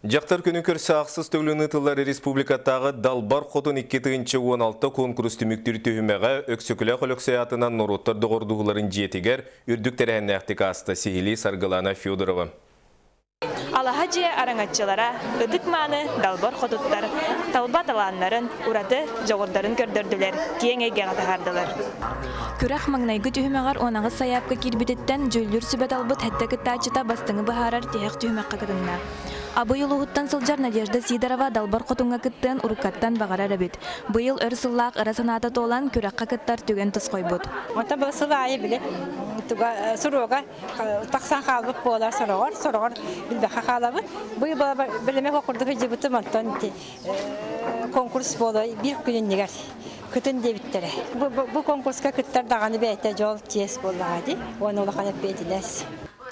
Дьахтар күнүн көрсө ахсыс төгүлүн ыытыллар республикатааҕы Далбар Хотун 2016 куонкурус түмүктүүр түһүмэҕэ Өксөкүлээх Өлөксөй аатынан норуоттар доҕордуһууларын дьиэтигэр үрдүк тэрээһиннээхтик ааста. Сиһилии Саргылана Федорова. Алаһа дьиэ араҥаччылара, ытык-мааны далбар хотуттар талба талааннарын, ураты дьоҕурдарын көрдөрдүлэр, киэҥ эйгэҕэ таһаардылар. Күрэх маҥнайгы түһүмэҕэр 18 сайаапка киирбититтэн дьүүллүүр сүбэ талбыт сэттэ кыттааччыта бастыҥы быһаарар тиһэх түһүмэххэ кытынна. Абый улууһуттан сылдьар Надежда Сидорова Далбар Хотуҥҥа кыттыан уруккаттан баҕарар эбит. Быйыл өр сыллаах ыра санаата туолан, күрэххэ кыттар түгэн тосхойбут. Онтон бу сыл аайы били туга суруга тахсан хаалбыт буолар сороҕор, сороҕор билбэххэ хаалабыт. Бу билимэх курдук сылдьыбытым онтон конкурс буола биир күн иннигэр кытын диэбиттэрэ. Бу конкурска кыттар даҕаны бэйэтэ дьол, чиэс буоллаҕа дии. Уонна улахан эппиэтинэс.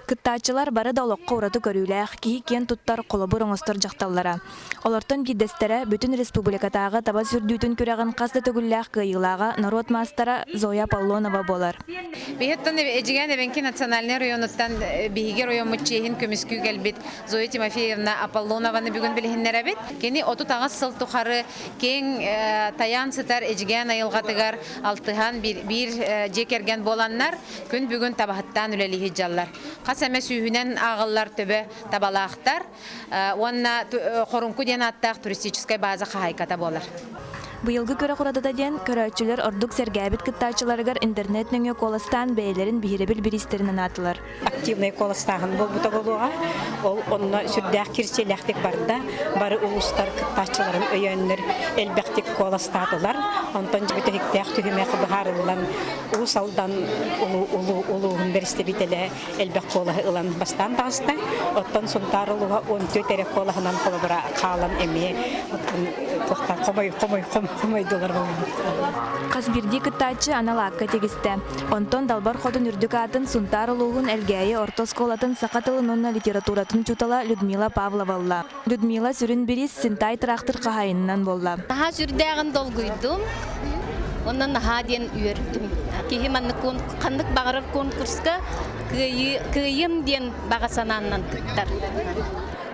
Кыттааччылар бары да олоххо ураты көрүүлээх, киһи киэн туттар холобур оҥостор дьахталлара. Олортон биирдэстэрэ бүтүн республикатааҕы таба сүүрдүүтүн күрэҕин хас да төгүллээх кыайыылааҕа норуот маастара Зоя Аполлонова буолар. Биһиттэн Эдьигээн Эбэҥки национальнай районуттан биһиги райоммут чиэһин көмүскүү кэлбит Зоя Тимофеевна Аполлонованы бүгүн билиһиннэрэбит. Кини 38 сыл тухары киэҥ тайаан сытар Эдьигээн айылҕатыгар алтыһан биир дьиэ кэргэн буоланнар күн бүгүн табаһыттаан үлэлии сылдьаллар. Хас эмэ сүүһүнэн ааҕыллар төбө табалаахтар уонна Хорунку диэн ааттаах туристическай база хаһаайката буолар. Быйылгы күрэх уратыта диэн, көрөөччүлэр ордук сэргээбит кыттааччыларыгар интернет нөҥүө куоластаан бэйэлэрин биһирэбил бириистэрин анаатылар. Активнай куоластааһын буолбута буолуоҕа. Ол онно сүрдээх кирсиэлээхтик барда. Бары улуустар кыттааччыларын өйөөннөр элбэхтик куоластаатылар. Онтон бүтэһиктээх түһүмэх быһаарыллан Уус Алдан улууһун бэрэстэбиитэлэ элбэх куолаһы ылан бастаан таҕыста. Оттон Сунтаар улууһа 14 эрэ куолаһынан холобура хаалан эмиэ хомой хомой хомойдулар Хас биирдии кыттааччы анал аакка тигистэ. Онтон Далбар Хотун үрдүк аатын Сунтаар улууһун Элгээйи орто оскуолатын саха тылын уонна литературатын учуутала Людмила Павлова ылла. Людмила сүрүн бириис Синтай тыраахтыр хаһаайынынан буолла. Наһаа сүрдээҕин долгуйдум. Онно наһаа диэн үөрдүм. Киһи маннык ханнык баҕарар конкурска кыайыым диэн баҕа санааннан кыттар.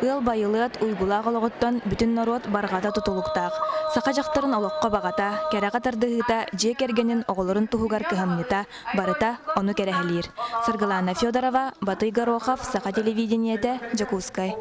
Ыал байылыат уйгулаах олоҕуттан бүтүн норуот барҕата тутулуктаах. Саха дьахтарын олоххо баҕата, кэрэҕэ тардыһыыта, дьиэ кэргэнин оҕолорун туһугар кыһамньыта барыта ону кэрэһэлиир. Саргылаана Федорова, Батый Горохов, Саха телевидениетэ, Дьокуускай.